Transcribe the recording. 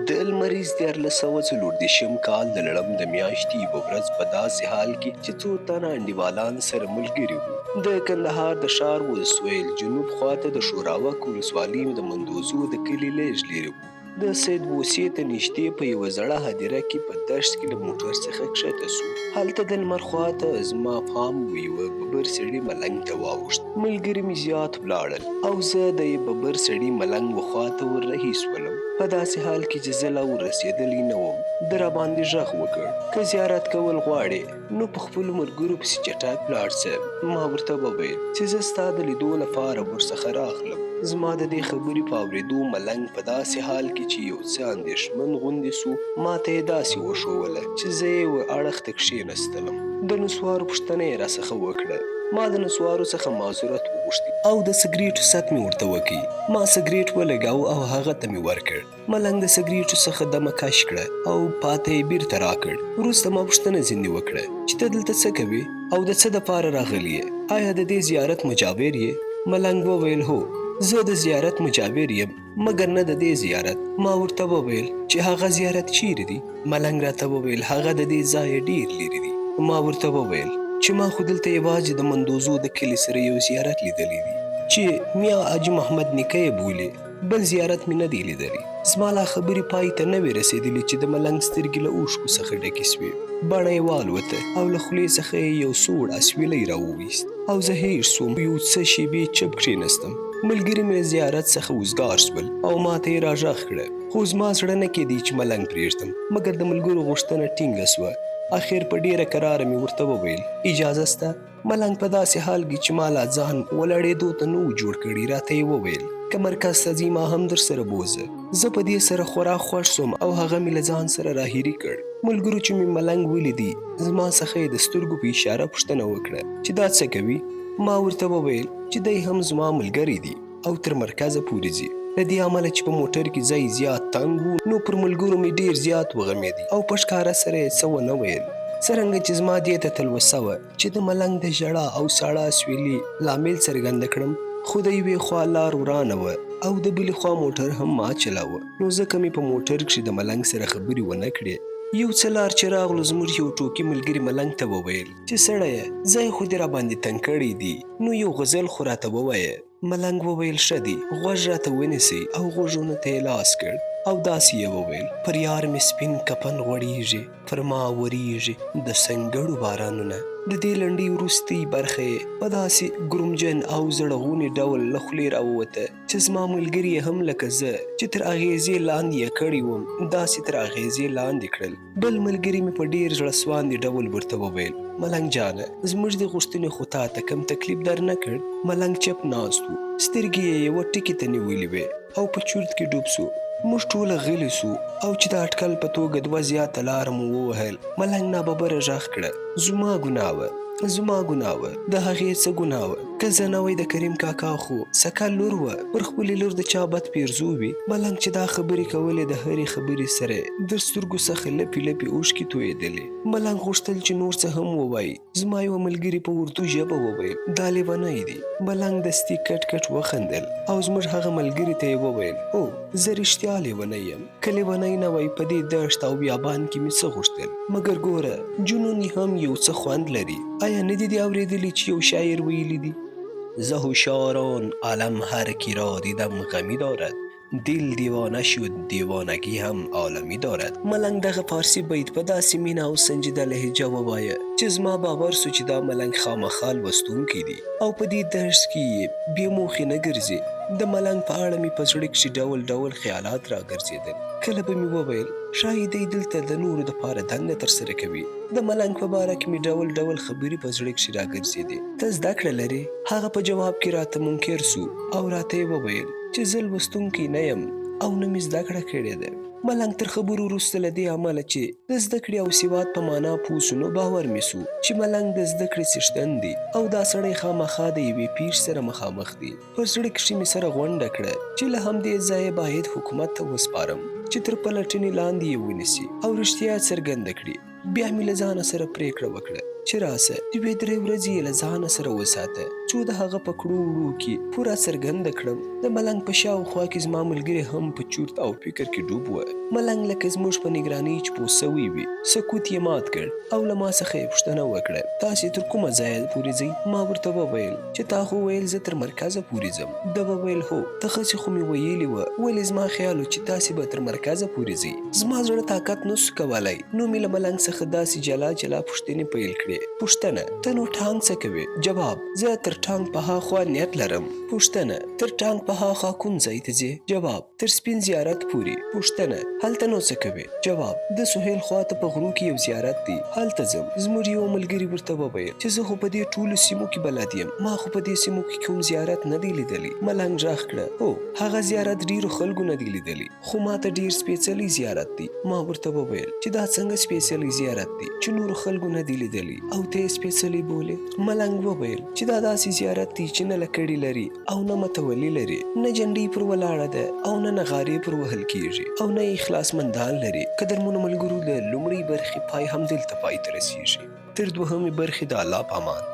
د لمریز 1334 کال د لړم د میاشتې یوه ورځ په داسې حال کې چې څو تنه انډیوالان سره ملګري وو، د کندهار د ښار و سویل جنوب خواته د ښوراوک ولسوالۍ د مندوزو د کلي لږ لیرې وو، د سید بوسې ته نږدې په یوه زړه هدیره کې په دښت کې له موټر څخه کښته شو. هلته د لمر خواته زما پام و یوه ببر سړي ملنګ ته واوښت. ملګري مې زیات ولاړل او زه د ببر سړي ملنګ و خواته ور رهي شولم. په داسې حال کې چې زه لا ور رسېدلی نه وم، ده راباندې غږ وکړ، که زیارت کول غواړې نو په خپلو ملګرو پسې چټک لاړ شه. ما ورته وویل چې زه ستا د لیدو لپاره ورڅخه راغلم. زما د دې خبرې په اورېدو ملنګ په داسې حال کې چې یو څه اندېښمن غوندې شو، ما ته یې داسې وښووله چې زه یې و اړخ ته کښېنستلم. د نسوارو پوښتنه یې راڅخه وکړه. ما د نسوارو څخه معذرت وغوښتي او د سګرېټو ست مې ورته وکړ. ما سګرېټ ولګاوه او هغه ته مې ورکړ. ملنګ د سګرېټو څخه دمه کش کړه او پاته یې بیرته راکړ. وروسته ما پوښتنه ځینې وکړه چې ته دلته څه کوې او د څه دپاره راغلی یې؟ آیا د دې زیارت مجاور یې؟ ملنګ وویل، هو، زه د زیارت مجاور یم، مګر نه د دې زیارت. ما ورته وویل چې هغه زیارت چیرې دی؟ ملنګ راته وویل، هغه د دې ځایه ډیر لیرې دی. ما ورته وویل چې ما خو دلته یوازې د مندوزو د کلي سره یو زیارت لیدلی دی چې میا حاجي محمد نیکه یې بولي، بل زیارت مې نه دی لیدلی. زما لا خبرې پای ته نه وې رسېدلې چې د ملنګ سترګې له اوښکو څخه ډکې شوې، بڼه یې والوته او له خولې څخه یې یو سوړ اسویلی راوویست او زه هېښ شوم. یو څه شېبې چپ کښېنستم. ملګري مې له زیارت څخه وزګار شول او ما ته یې راغږ کړه، خو زما زړه نه کېدی چې ملنګ پرېږدم، مګر د ملګرو غوښتنه ټینګه شوه. اخر په ډېره کراره مې ورته وویل، اجازه شته؟ ملنګ په داسې حال کې چې ما لا ځان ولاړېدو ته نه و جوړ کړی راته یې وویل، که مرکز ته ځي ما هم درسره بوځه. زه په دې سره خورا خوښ شوم او هغه مې له ځان سره راهیري کړ. ملګرو چې مې ملنګ ولیدی زما څخه یې د سترګو په اشاره پوښتنه وکړه چې دا څه کوي؟ ما ورته وویل چې دی هم زما ملګری دی او تر مرکزه پورې ځي. له دې امله چې په موټر کې ځای زیات تنګ و نو پر ملګرو مې ډېر زیات وغمېدی او په ښکاره سره یې څه ونه ویل. څرنګه چې زما دې ته تلوسه وه چې د ملنګ د ژړا او ساړه اسویلي لامل څرګند کړم، خو د یوې خوا لار ورانه وه او د بلې خوا موټر هم ما چلاوه، نو ځکه مې په موټر کښې د ملنګ سره خبرې ونه کړې. یو څه لار چې راغلو زموږ یو ټوکي ملګري ملنګ ته وویل چې سړیه ځای خو دې راباندې تنګ کړی دی، نو یو غزل خو راته ووایه. ملنګ وویل ښه دی، غوږ راته ونیسئ او غوږونو ته یې لاس کړ او داسې یې وویل، پر یار مې سپین کفن غوړیږي، پر ما وریږي د سنګړو بارانونه. د دې لنډۍ وروستۍ برخه یې په داسې ګرومجن او زړغوني ډول له خولې راووته چې زما ملګري یې هم لکه زه چې تر اغېزې لاندې یې کړی وم داسې تر اغېزې لاندې کړل. بل ملګري مې په ډېر زړه سواندي ډول ورته وویل، ملنګ جانه! زموږ دې غوښتنې خو تا ته کوم تکلیف در نه کړ؟ ملنګ چپ ناست و، سترګې یې یوه ټکي ته نیولې وې او په چورت کې ډوب شو. موږ ټوله غلي شو او چې د اټکل په توګه دوه زیاته لاره مو ووهل، ملنګ ناببره غږ کړه، زما ګناه وه، زما ګناه وه، د هغې څه ګناه وه؟ که زه نه وای د کریم کاکا خو سکه لور وه، پر خپلې لور د چا بد پیرزو وي؟ ملنګ چې دا خبرې کولې د هرې خبرې سره یې د سترګو څخه لپې لپې اوښکې تویېدلې. ملنګ غوښتل چې نور څه هم ووايي، زما یوه ملګري په اردو ژبه وویل، دا لیونی دی. ملنګ دستي کټ کټ وخندل او زموږ هغه ملګري ته یې وویل، هو، زه رښتیا لیونی یم. که لیونی نه وای په دې دښت او بیابان کې مې څه غوښتل؟ مګر ګوره، جنون یې هم یو څه خوند لري. آیا نه دي دې اورېدلي چې یو شاعر ویلي دي؟ زه هوښیاران عالم هر کی را دیدم غمی دارد. دل دیوانه شد دیوانګی هم عالمی دارد. ملنګ دغه فارسي بیت په داسې مینه او سنجیده لهجه ووایه چې زما باور سو چې دا ملنګ خامخا لوستونکی دی او په دې دښت کې یې بې موخې نه ګرځي. د ملنګ په اړه مې په زړه کښې ډول ډول خیالات راګرځېدل. کله به مې وویل ښایي دی دلته د نورو دپاره دنده ترسره کوي. د ملنګ په باره کې مې ډول ډول خبرې په زړه کښې راګرځېدې. ته زده کړه لرې؟ هغه په جواب کې راته منکر سو او راته یې وویل چې زه لوستونکی نه یم او نه مې زده کړه کړې ده. ملنګ تر خبرو وروسته له دې امله چې د زده کړې او سواد په معنا پوه سو نو باور مې سو چې ملنګ د زده کړې څښتن دی او دا سړی خامخا د یوې پېښې سره مخامخ دی. په زړه کښې مې سره غونډه کړه چې له همدې ځایه باید حکومت ته وسپارم چې تر پلټنې لاندې یې ونیسي او رښتیا څرګنده کړي. بیا مې له ځانه سره پرېکړه وکړه. چې راسه، دوې درې ورځې یې له ځانه سره وساته، څو د هغه په کړو وړو کې پوره څرګنده کړم. د ملنګ په شاوخوا کې زما ملګري هم په چورت او فکر کې ډوب وه. ملنګ لکه زموږ په نګرانۍ چې پوه سوی وي، سکوت یې مات کړ او له ما څخه یې پوښتنه وکړه، تاسې تر کومه ځایه پورې ځئ؟ ما ورته وویل چې تا خو ویل زه تر مرکزه پورې ځم. ده وویل، هو، ته هسې خو مې ویلي وه، ولې زما خیال و چې تاسې به تر مرکزه پورې ځئ. زما زړه طاقت نه سو کولای، نو مې له ملنګ څخه داسې جلا جلا پوښتنې پیل کړې. پوښتنه، ته نو ټانک څه کوې؟ جواب، زه تر ټانک په ها خوا نیت لرم. پوښتنه، تر ټانک په ها خوا کوم ځای ته ځې؟ جواب، تر سپین زیارت پورې. پوښتنه، هلته نو څه کوې؟ جواب، د سهیل خوا ته په غرو کې یو زیارت دی، هلته ځم. زموږ یوه ملګري ورته وویل چې زه خو په دې ټولو سیمو کې بلد یم، ما خو په دې سیمو کې کوم زیارت نه دی لیدلی. ملنګ ږغ کړه، هو، هغه زیارت ډېرو خلکو نه دی لیدلی، خو ما ته ډېر سپېڅلی زیارت دی. ما ورته وویل چې دا څنګه سپېڅلی زیارت دی چې نورو خلکو نه دی لیدلی او ته یې سپېڅلی بولې؟ ملنګ وویل چې دا داسې زیارت دی چې نه لکړې لري او نه متولي لري، نه جنډۍ پر ولاړه ده او نه نغارې پر وهل کېږي او نه یې اخلاصمندان لري. قدرمنو ملګرو، د لومړۍ برخې پای همدلته پای ته رسېږي. تر دوهمې برخې د الله په امان.